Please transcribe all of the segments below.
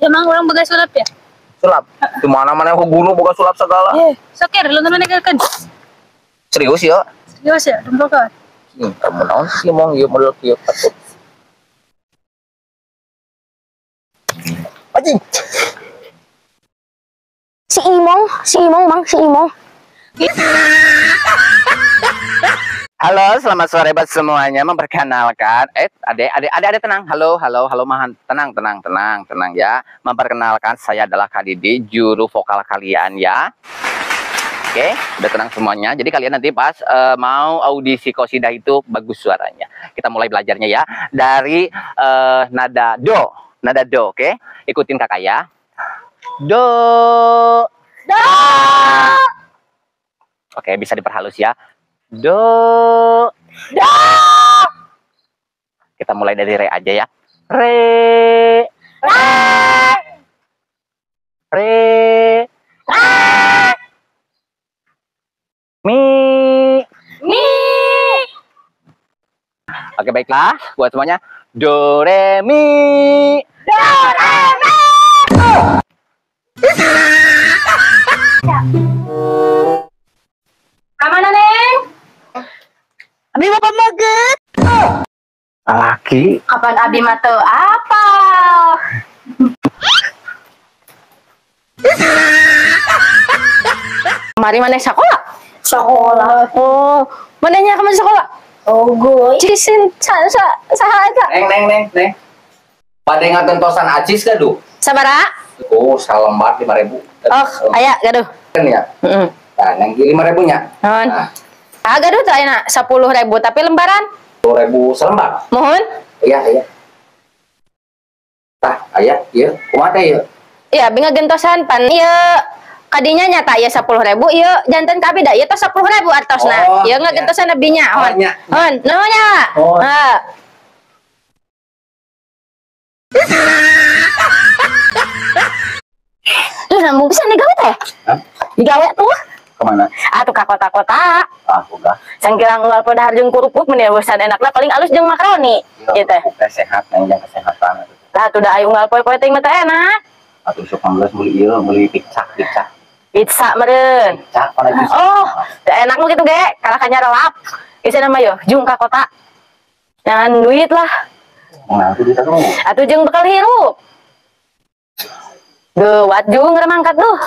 Ya mang urang boga sulap ya. Sulap? Di mana-mana aku guru boga sulap segala. Sok ya, lu mana kan? Serius ya? Serius ya, dempok. Kamu naon sih mong ieu model kieu patut. Anjing. Si Imong Bang, si Imong. Halo, selamat sore buat semuanya. Memperkenalkan, adek, tenang. Halo, halo, halo, mahan, tenang, tenang, tenang, tenang ya. Memperkenalkan, saya adalah Kak Didi, juru vokal kalian ya. Oke, udah tenang semuanya. Jadi kalian nanti pas mau audisi kosidah itu bagus suaranya. Kita mulai belajarnya ya dari nada do, oke? Ikutin kakak ya. Do, do. Oke, bisa diperhalus ya. Do, do. Kita mulai dari re aja ya. Re, re, re, re. Mi, mi. Oke, baiklah buat semuanya. Do, re, mi. Do, re, mi. Kamana, Neng? Abi mau pemaget. Laki. Kapan abi mah teu apa? Mari mana sekolah? Sekolah. Oh, mananya kamu sekolah? Oh, gue. Cisin sa saha eta? Neng, neng, neng. Bade ngagentosan acis gaduh. Sabara? Oh, salembar 5.000. Oh, aya gaduh. Kan ya? Heeh. Nah, neng 5.000 nya. Nuhun. Nah. Ah, gaduh teh ayeuna 10.000 tapi lembaran. 10.000 selembar. Mohon. Iya, iya. Tah, aya ieu kumaha teh ieu? Iya, abi ngagentosan pan ieu kadinya nyata ieu 10.000 ieu janten ka abi da ieu teh 10.000 artosna. Oh, ieu ngagentosan abinya. Oh, Hon. Hon, nuhun nya. Oh. Heeh. Duh, nambung pisan digawe teh. Hah? Digawe tuh. Kemana? Atuh ka kota-kota. Ah, udah. Sangkirang unggal dahar jeung kerupuk meni bosan enakna paling alus jeung makaroni. Iya, Ieu teh. Sehat, neng jeung kesehatan. Lah atuh da aya unggal poe-poe teh mah teh enak. Atuh sok manggeus meuli ieu, meuli pizza, pizza. Pizza meureun. Pizza pana pizza. Oh, teu enak nu kitu ge, kalah ka nyarelap. Isina mah yo jung ka kota. Jangan duit lah. Nah, duit atuh. Atuh jeung bekal hirup. Geuwat jung remangkat duh.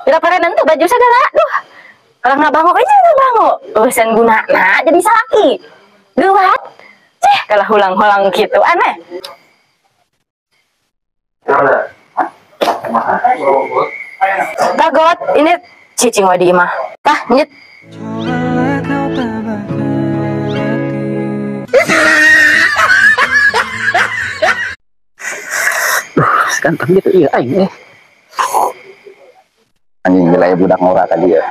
Pira parenan tuh baju segala duh. Kalau ngabango aja ngabango. Urusan gunana jadi salaki. Geuwat. Cih, kalau hulang-hulang gitu aneh. Gagot, ini cicing we di imah. Tah, nyet. Ganteng gitu iya aing eh. Anjing wilayah budak ngora tadi ya.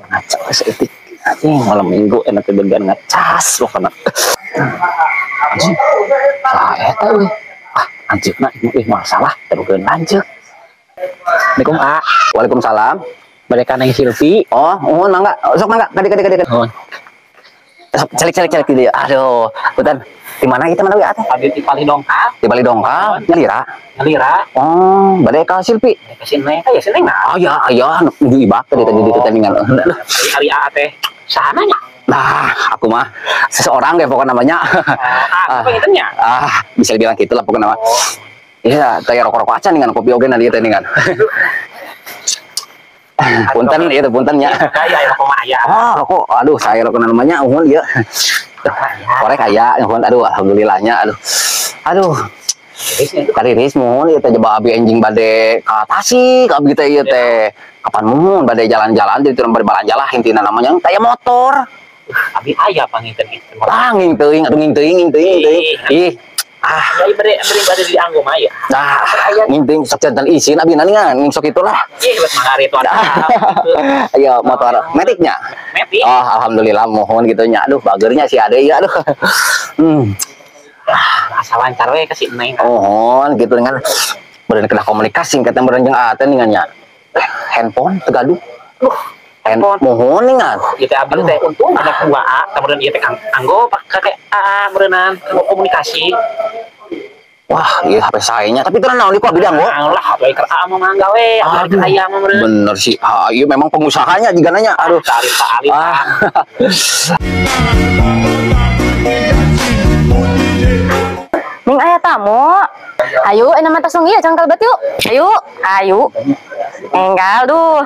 Ngacak seetik. Anjing malam minggu enak teh began ngacas pokona. Anjing. Saha eta euy? Ah, anjeunna euy masalah terus lanjut. Assalamualaikum A. Waalaikumsalam. Bade ka Neng Silvi. Oh, nuhun mangga. Sok mangga, kadi kadi kadi. Nuhun. Sok celik celik celik di dieu. Aduh, punten. Di mana ieu teh mana we teh? Abdi di Palidongkal. Di Palidongkal, nyalira. Nyalira. Oh, bade ka Silvi. Bade ka si Neng, aya si Neng na. Aya, aya nuju ibak tadi tadi di teh ningal. Ari A teh saha nya? Nah, aku mah seseorang deh pokoknya namanya. Ah, apa gitu nya? Ah, bisa dibilang gitu lah pokoknya nama. Iya, teh rokok-rokok acan dengan kopi oge na dieu teh ningan. Punten ieu teh punten nya. Aya rokok mah aya. Oh, rokok. Aduh, saya rokok namanya uhun ieu. Korek aya, uhun aduh alhamdulillahnya aduh. Aduh. Kariris muhun ieu teh jaba abi anjing bade ka Tasik abi teh ieu teh. Kapan muhun bade jalan-jalan jadi turun bade balanja lah intina namanya taya motor. Abi aya panginten gitu. Ah, nging teuing atuh nging teuing nging teuing teuing. Ih. Ah, ya bade bade dianggo mah ya. Nah, nging teuing sok jantan isin abi naningan nging sok itulah. Ih, geus mangari itu ada. Ayo motor metiknya. Metik. Oh, alhamdulillah mohon gitu nya. Aduh, bagernya si Ade ya aduh. Asa lancar we ka si Neng. Mohon gitu dengan beureun kena komunikasi kata beureun jeung ate ningan nya. Handphone teu gaduh. Handphone mohon ningan. Ieu teh abdi teh untung ada dua A, kemudian ieu teh anggo pake A beureunan komunikasi. Wah, iya HP sayanya. Tapi itu naon di kok bidang gua. Lah, we keur mah mangga we, Aduh. aya mah meureun. Bener sih. Ah, iya memang pengusahanya juga nanya. Aduh. Tarik tarik. Ah. Ning aya tamu. Ayo, enak mata sung ieu cangkal bet yuk. Ayo, ayo. Enggal duh.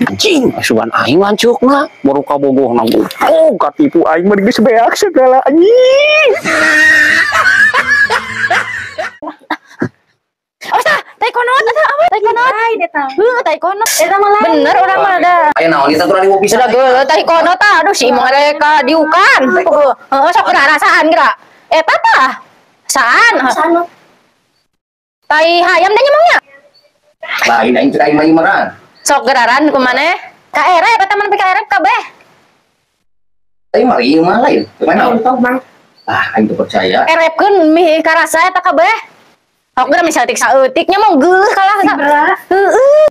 Anjing, sugan aing lancukna, baru kabogohna. Oh, katipu aing mah geus beak segala anjing. Awas tah, tai konot eta awas tai konot. Heuh, tai konot. Eta mah lain. Bener urang mah da. Aya naon ieu taturan di pisan. Sudah geuleuh tai konot tah. Aduh si imong reka diukan. Heeh, sok rasaan geura. Eta tah. Saan? Tai hayam da nyemongnya. Lain aing cek aing mah imeran. Sok geraran kumaneh? Ka erep eta mah nepi ka erep kabeh. Tai mah ieu mah lain. Kumaha? Ah, aing teu percaya. Erepkeun mih karasa eta kabeh. Sok geura misalnya tik saeutik nya mah geuleuh kalah. Heeh.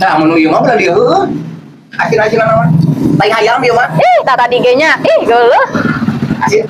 Nah, mun ieu mah udah dieu heueuh. Asin-asinan naon? Tai hayam ieu mah. Ih, tah tadi ge nya. Ih, geuleuh. Asin.